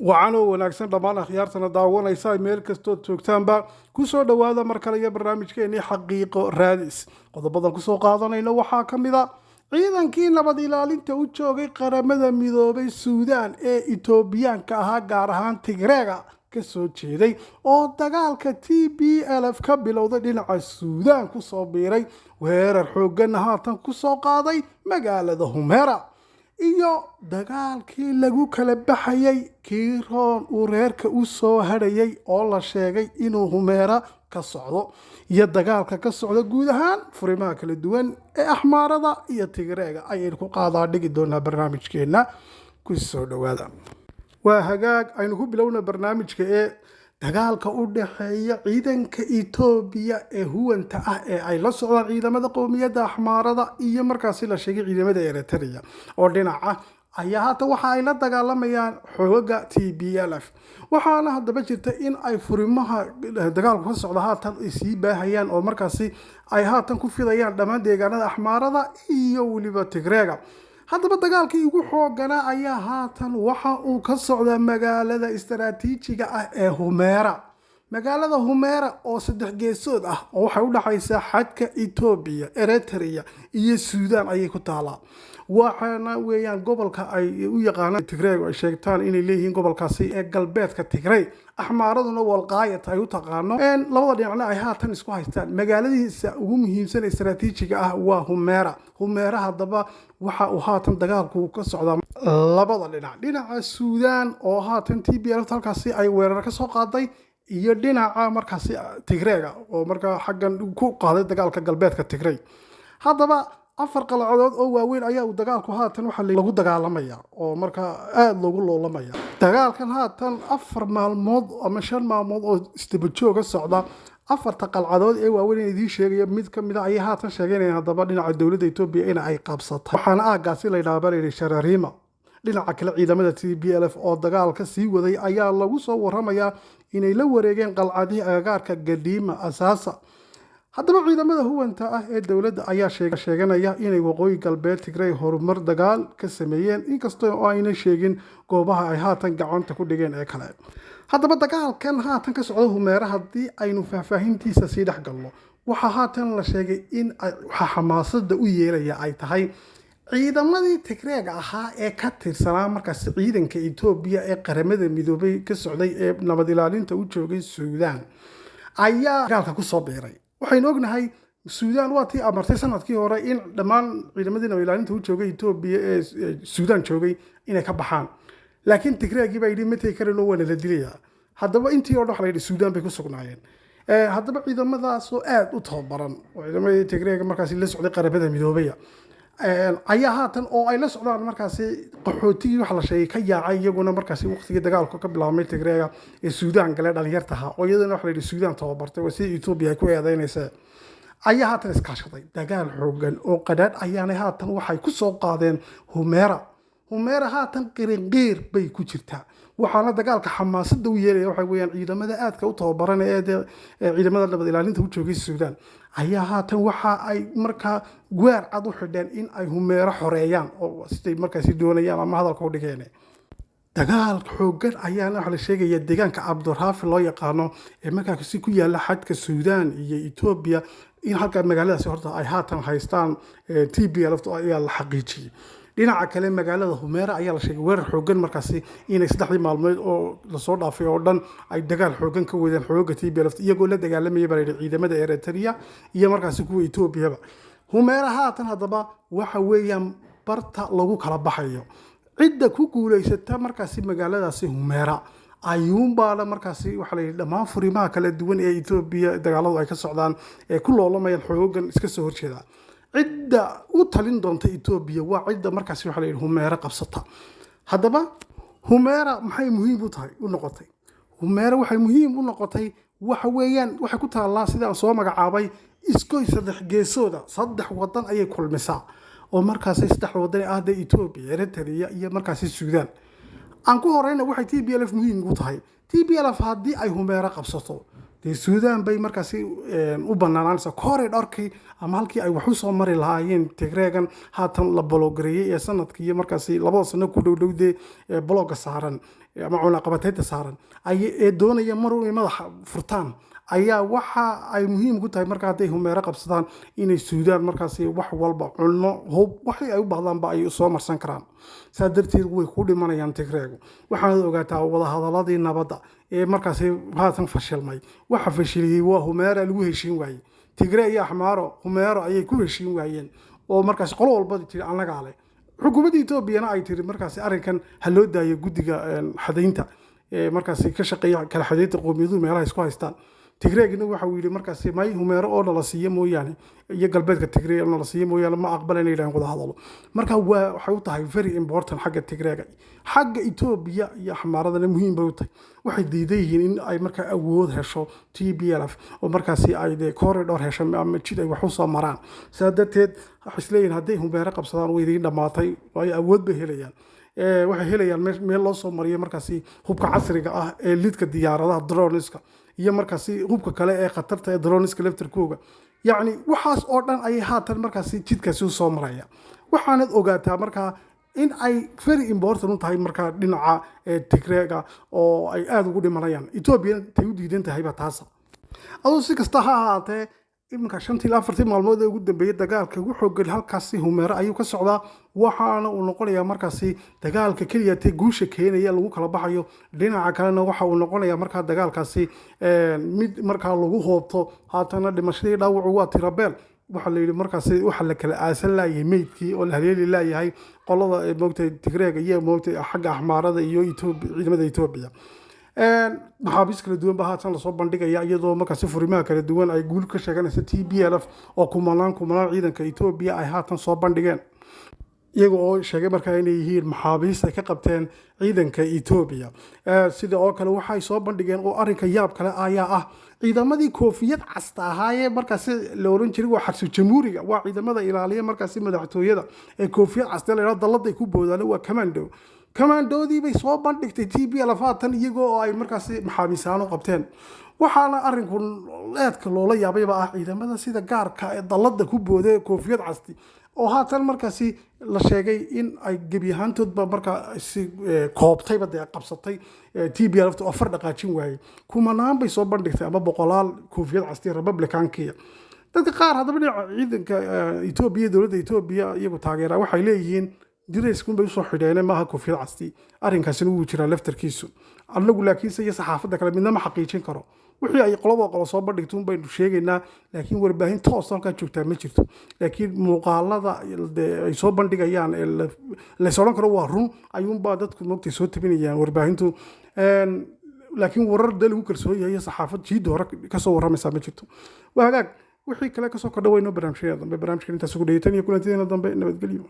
Wacan oo wanaagsan dhammaan akhyaartana daawanaysa meel kastood joogtaanba, kusoo dhowaada mar kale iyo barnaamijkeenii Xaqiiqo Raadis. Qodobadan kusoo qaadanayno waxaa ka mid a ciidankii nabad ilaalinta u joogay Qaramada Midoobay Suudaan ee Itoobiyaanka ahaa, gaar ahaan Tigreega kasoo jeeday, oo dagaalka TPLF ka bilowday dhinaca Suudaan kusoo biiray, weerar xoogganna haatan kusoo qaaday magaalada Humera, iyo dagaalkii lagu kala baxayay kii roon uu reerka u soo hadhayay oo la sheegay inuu Humeera ka socdo, iyo dagaalka ka socda guud ahaan furimaha kala duwan ee Axmaarada iyo Tigreega ayaynu ku qaadaa dhigi doonaa barnaamijkeenna. Ku soo dhowaada. Waa hagaag, aynu ku bilowna barnaamijka ee dagaalka u dhaxeeya ciidanka Itoobiya ee huwanta ah ee ay la socdaan ciidamada qowmiyadda Axmaarada iyo markaasi la sheegay ciidamada Eritrea oo dhinaca ayaa haatan waxa ay la dagaalamayaan xoogaga TPLF. Waxaana haddaba jirta in ay furimaha dagaalku ka socda haatan ay sii baahayaan oo markaasi ay haatan ku fidayaan dhammaan deegaanada Axmaarada iyo weliba Tigreega. Haddaba dagaalkii ugu xooganaa ayaa haatan waxa uu ka socdaa magaalada istaraatiijiga ah ee Humeera. Magaalada Humeera oo saddex geesood ah oo waxay u dhaxaysaa xadka Etoobiya, Eritrea iyo Suudaan ayay ku taalaa. Waxaana weeyaan gobolka ay u yaqaanaan Tigreeg ay sheegtaan inay leeyihiin gobolkaasi ee galbeedka Tigrey, Axmaaraduna Walqaayat ay u taqaano. Labada dhinacna ay haatan isku haystaan. Magaaladiisa ugu muhiimsan ee istaraatiijiga ah waa Humeera. Humeera haddaba waxa uu haatan dagaalku ka socdaa labada dhinac, dhinaca Suudaan oo haatan TPL halkaasi ay weerar ka soo qaaday iyo dhinaca markaasi Tigreega oo markaa xaggan ku qaaday dagaalka galbeedka Tigrey. Haddaba afar qalcadood oo waaweyn ayaa uu dagaalku haatan waxa lagu dagaalamaya oo markaa aada loogu loolamaya. Dagaalkan haatan 4 maalmood ama 5 maalmood oo isdaba jooga socda. Afarta qalcadood ee waaweyn in idiin sheegaya mid ka mid a ayay haatan sheeganayaan haddaba dhinaca dowladda Etoobiya in ay qabsatay, waxaana aaggaasi la yidhaha baa la yidhi Shararima. Dhinaca kale, ciidamada TPLF oo dagaalka sii waday ayaa lagu soo waramayaa inay la wareegeen qalcadihii agagaarka Gadiima Asaasa. Haddaba ciidamada huwanta ah ee dowladda ayaa sheeganaya inay waqooyi galbeed Tigrey horumar dagaal ka sameeyeen, inkastoo oo ayna sheegin goobaha ay haatan gacanta ku dhigeen ee kale. Haddaba dagaalkan haatan ka socda Humeera haddii aynu faahfaahintiisa sii dhex galno, waxaa haatan la sheegay in waxaa xamaasada u yeelaya ay tahay ciidamadii Tigreega ahaa ee ka tirsanaa markaasi ciidanka Etoobiya ee Qaramada Midoobay ka socday ee nabad ilaalinta u joogay Suudaan ayaa dagaalka kusoo biiray. Waxaynu ognahay Suudaan waa tii amartay sanadkii hore in dhammaan ciidamadii nabad ilaalinta u joogay Etoobiya ee Suudaan joogay inay ka baxaan, laakiin Tigreegii baa yidhi ma tegi karayno, waana la dilayaa. Haddaba intii oo dhan waxa la yidhi Suudaan bay ku sugnaayeen. Haddaba ciidamadaasoo aada u tababaran oo ciidamadii Tigreega markaasi la socday Qaramada Midoobaya ayaa haatan oo ay la socdaan markaasi qaxootigii waxa la sheegay ka yaacay iyaguna markaasi waqtigii dagaalku ka bilaabmay Tigreega ee Suudaan gale dhalinyartaha oo iyadana waxa la yidhi Suudaan tababartay, waa sidii Etoobiya ay ku eedeynaysa, ayaa haatan iskaashaday. Dagaal xoogan oo qadhaadh ayaanay haatan waxay ku soo qaadeen Humeera. Humeera haatan qirinqiir bay ku jirtaa. Waxaana dagaalka xamaasada u yeelaya waxa weeyaan ciidamada aadka u tababaran ee dee ciidamada nabad ilaalinta u joogay Suudaan ayaa haatan waxa ay markaa weer cad u xidheen in ay Humeero xoreeyaan oo siday markaasi doonayaan ama hadalka u dhigeen. Dagaal xooggan ayaana waxaa la sheegaya deegaanka Cabduraafi loo yaqaano ee markaasi ku yaala xadka Suudaan iyo Etoobiya in halkaa magaaladaasi horta ay haatan haystaan TPLF ayaa la xaqiijiyey. Dhinaca kale, magaalada Humeera ayaa la sheegay weerar xooggan markaasi inay 3dii maalmood oo lasoo dhaafay oo dhan ay dagaal xooggan ka wadeen xoogga TPLF, iyagoo la dagaalamayay baa la yidhi ciidamada Eritrea iyo markaasi kuwa Etoobiyaba. Humeera haatan haddaba waxa weeyaan barta lagu kala baxayo. Cidda ku guulaysata markaasi magaaladaasi Humeera ayuunbaana markaasi waxaa la yidhi dhammaan furimaha kala duwan ee Etoobiya dagaaladu ay ka socdaan ee ku loolamayaan xoogan iska soo horjeeda, cidda u talin doonta Etoobiya waa cidda markaasi waxaa la yidhi Humeera qabsata. Haddaba Humeera maxay muhiim u tahay u noqotay? Humeera waxay muhiim u noqotay waxa weeyaan waxay ku taallaa sida aan soo magacaabay iskoy saddex geesooda. Saddex wadan ayay kulmisaa oo markaasi saddex wadan ee ah dee Etoobiya, Eritrea iyo markaasi Suudaan. Aan ku horeyna, waxay TPLF muhiim ugu tahay TPLF haddii ay Humeero qabsato, dee Suudaan bay markaasi u banaanaanaysaa corridorkii ama halkii ay wax u soo mari lahaayeen Tigreegan haatan la block gareeyey ee sanadkii iyo markaasi 2da sano ku dhow dhowdee blockga saaran. ama cunaqabateynta saaran ee doonaya mar inay madaxa furtaan ayaa waxa ay muhiim ku tahay marka hadday Humeero qabsadaan inay Suudaan markaasi wax walba, cunno, hub, waxii ay u baahdaanba ay soo marsan karaan. Saa darteed way ku dhimanayaan Tigreegu. Waxaanad ogaataa wadahadaladii nabadda ee markaasi haatan fashilmay, waxa fashiliyey waa Humeera lagu heshiin waayey. Tigree iyo Axmaaro Humeero ayay ku heshiin waayeen, oo markaasi qolo walba tiri annagaa leh. Xukuumadda Etoobiyana ay tiri markaasi arrinkan ha loo daayo guddiga xadaynta ee markaasi ka shaqeeya kala xadaynta qowmiyaduhu meelaha isku haystaan. Tigreegna waxa uu yidhi markaasi may, Humeero oo nala siiyo mooyaane iyo galbeedka Tigree oo nala siiyo mooyaane ma aqbala inay yidhahan wada hadalo. Marka waa waxay u tahay very important xagga Tigreega, xagga Etoobiya iyo Axmaaradana muhiim bay u tahay. Waxay diidan yihiin in ay markaa awood hesho TPLF oo markaasi ay dee corridor hesho ama jid ay wax u soo maraan. Sidaa darteed waxay isleeyihin hadday Humeero qabsadaan way idiin dhammaatay, waayo awood bay helayaan. Waxay helayaan meel loo soo mariyo markaasi hubka casriga ah ee lidka diyaaradaha droneska iyo markaasi hubka kale ee khatarta ee droneska laftarkooga. Yacni waxaas oo dhan ayay haatan markaasi jidkaasi u soo maraya. Waxaanad ogaataa markaa in ay very important u tahay markaa dhinaca Tigreega oo ay aada ugu dhimanayaan. Etoobiya tay u diidan tahayba taasa. Aduu si kasta ha ahaatee, iminka 5 ilaa 4-tii maalmood ee ugu dambeeyey dagaalka ugu xooggan halkaasi Humeero ayuu ka socdaa. Waxaana uu noqonayaa markaasi dagaalka keliya tee guusha keenaya lagu kala baxayo. Dhinaca kalena waxa uu noqonayaa markaa dagaalkaasi mid markaa lagu hoobto. Haatana dhimashadii dhaawacu waa tirabeel. Waxaa la yidhi markaasi waxa la kala aasan laayahay meydkii oo la haleeli laayahay qolada moogtay Tigreega iyo moogtay xagga Axmaarada iyo Etoobiya, ciidamada Etoobiya. Maxaabiis kala duwan baa haatan lasoo bandhigaya, iyadoo markaasi furimaha kala duwan ay guul ka sheeganaysa TPLF, oo kumanaan kumanaan ciidanka Etoobiya ay haatan soo bandhigeen, iyaga oo sheegay markaa inay yihiin maxaabiist ay ka qabteen ciidanka Etoobiya. Sida oo kale waxay soo bandhigeen oo arrinka yaab kale ayaa ah ciidamadii koofiyad casta ahaayee markaasi la oran jiray waa xabsi jamhuuriga, waa ciidamada ilaaliya markaasi madaxtooyada ee koofiyad casta la yidhahdo, dalladay ku boodaan, waa commando. Commandoodii bay soo bandhigtay TPLF haatan, iyagoo oo ay markaasi maxaabiisaan u qabteen. Waxaana arrinku eedka loola yaabayba ah ciidamada sida gaarka ee dallada ku booday koofiyad casti oo haatan markaasi la sheegay in ay gebi ahaantoodba markaa si koobtayba dee qabsatay TPLF oo far dhaqaajin waayey. Kumanaan bay soo bandhigtay ama boqolaal koofiyad casti republicankiya. Dadka qaar haddaba dhinaca ciidanka Etoobiya, dowladda Etoobiya iyagu taageera, waxay leeyihiin dirayskuun bay usoo xidheene, maaha koofiyad casti. Arrinkaasina wuu jiraa laftarkiisu. Anagu laakiinse iyo saxaafadda kale midna ma xaqiijin karo. Wixii ay qolaba qolo soo bandhigto un baynu sheegaynaa, laakiin warbaahin toos halkaa joogtaa ma jirto. Laakiin muuqaalada ay soo bandhigayaan ee lays odhan karo waa run ayuunbaa dadku moogtay soo tabinayaan warbaahintu. Laakiin warar dee lagu kalsoon yahay iyo saxaafad jiidda hore kasoo warramaysaa ma jirto. Waa hagaag, wixii kale kasoo kordha waynoo barnaamijyada dambe. Barnaamijkan intaas ugu dhegeytan iyo kulantideena dambe, nabadgelyo.